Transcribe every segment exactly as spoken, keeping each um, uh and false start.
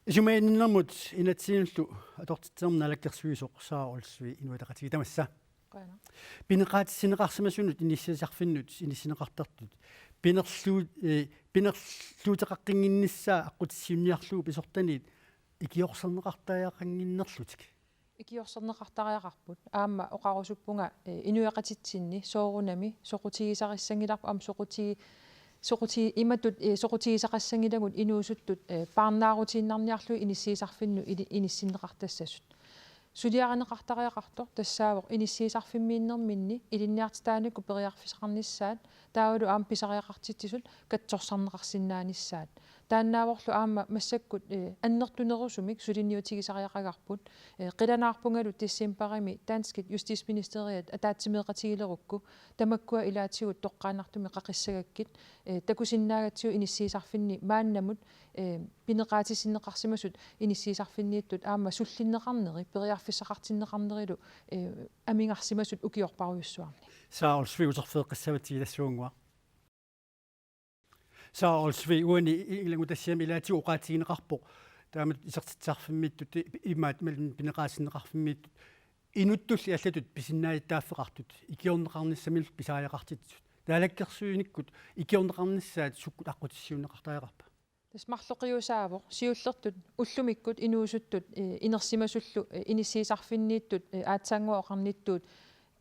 Isumaginninnermut inatsisinullu atortitsinermut naalakkersuisoq Sara Olsvig, Inuit Ataqatigiit, tamassa. Qujanaq. Pineqaatissinneqarsimasunut inissiisarfinnut inissinneqartartut pinerlu-, eh, pinerluuteqaqqinnginnissaa aqqutissiuunniarlugu pisortanit ikiorserneqartariaqannginnerlutik. Ikiorserneqartariaqarput. Aamma oqarusuppunga, eh, inuiaqatitsinni soorunami soqutigisarissanngilarput aamma soquti-, soquti-, imatut, eh, soqutigisaqassanngilagut inuusuttut, eh, paarnaarutiinnarniarlugit inissiisarfinnut ili-, inissinneqartassasut. Suliarineqartariaqartoq tassaavoq inissiisarfimmiinnerminni ilinniartitaanikkut periarfissaqarnissaat, taavalu aamma pisariaqartitsisut katsorsarneqarsinnaanissaat. Taannaavorlu aamma massakkut, eh, annertunerusumik suliniutigisariaqagarput. Eh, qilanaarpungalu decembarimi danskit justitsministeriat ataatsimeeqatigilerukku, tamakkua ilaatigut toqqaannartumik qaqissagakkit, eh, takusinnaagatsigu inissiisarfinni maannamut, eh, pineqaatissinneqarsimasut inissiisarfinniittut aamma sullinneqarneri, periarfissaqartinneqarnerilu, eh, amigarsimasut ukiorparujussuarni. Sara Olsvig, uterfigeqqissavatsigit tassuunnguaq. Sara Olsvig, uani i-, ilanngutassiami ilaatigut oqaatigineqarpoq taamatut isertitsisarfimmiittut, imaat, imaluunniit pineqaatissinneqarfimmiittut inuttulli allatut pisinnaajuttaaffeqartut ikiorneqarnissaminullu pisariaqartitsisut. Naalakkersuinikkut ikiorneqarnissaat sukkut aqqutissiuunneqartariaqarpa? Tassa marloqiusaavoq siullertut ullumikkut inuusuttut, eh, inersimasullu, eh, inissiisarfinniittut, eh, aatsaannguaq oqarnittut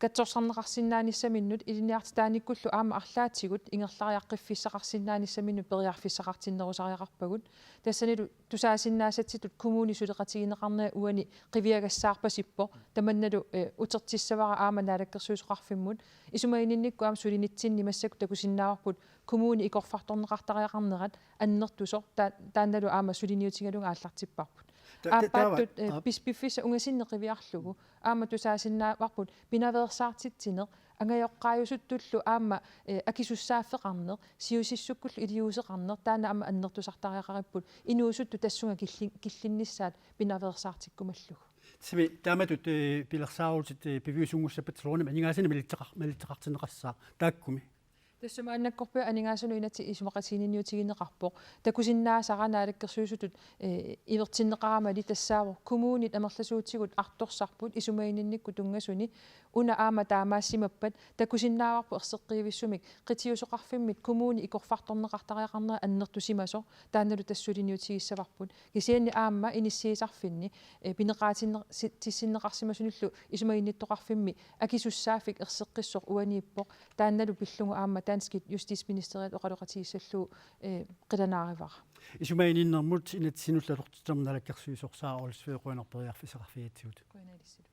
katsorsarneqarsinnaanissaminnut ilinniartitaanikkullu aamma arlaatigut ingerlariaqqiffissaqarsinnaanissaminnut periarfissaqartinnerusariaqarpagut. Tassanilu tusaasinnaasatsinni kommunit suleqatigineqarnerat uani qiviagassaarpasippoq. Tamannalu, eh, utertissavara aamma naalakkersuisoqarfimmut. Isumaginninnikkut aamma sulinitsinni massakkut takusinnaavarput kommunit ikorfartorneqartariaqarnerat annertusoq, ta-, taannalu aamma suliniutigalugit aallartipparput. Ta-, ta-, taava, aappaattut, eh, aap. Pis-, piffissaq ungasinneq qiviarlugu aamma tusaasinnaavarput pinaveersaartitsineq, angajoqqaajusuttullu aamma, eh, akisussaaffeqarneq, siusissukkullu iliuuseqarneq, taanna aamma annertusartariaqaripput inuusuttut tassunga killi-, killinnissaat pinaveersaartikkumallugu. Tassami taamatut, eh, pilersaarutit, eh, piviusunngussappat soorunami aningaasanik malitseqar-, malitseqartinneqassaaq taakkumi. Tassa maannakkorpiaq aningaasanut inatsit isumaqatiginninniutigineqarpoq. Takusinnaasara naalakkersuisutut, eh, ivertinneqaramali tassaavoq kommunit amerlasuutigut artorsarput isumaginninnikkut tunngasuni, una aamma taamaassimappat takusinnaavarput erseqqivissumik qitiusoqarfimmit kommunit ikorfartorneqartariaqarnerat annertusimasoq, taannalu tassa suliniutigissavarput. Kisianni aamma inissiisarfinni, eh, pineqaatinner-, si-, tissinneqarsimasunullu isumaginnittoqarfimmi akisussaaffik erseqqissoq uaniippoq, taannalu pillugu aamma danskit justitsministeriat oqaloqatigissallugu, eh, qilanaarivara. Isumaginninnermut inatsisinullu atortitsinermut naalakkersuisoq Sara Olsvig, qujanaq periarfissaqarfigigatsigut. Qujanaq ilissilu.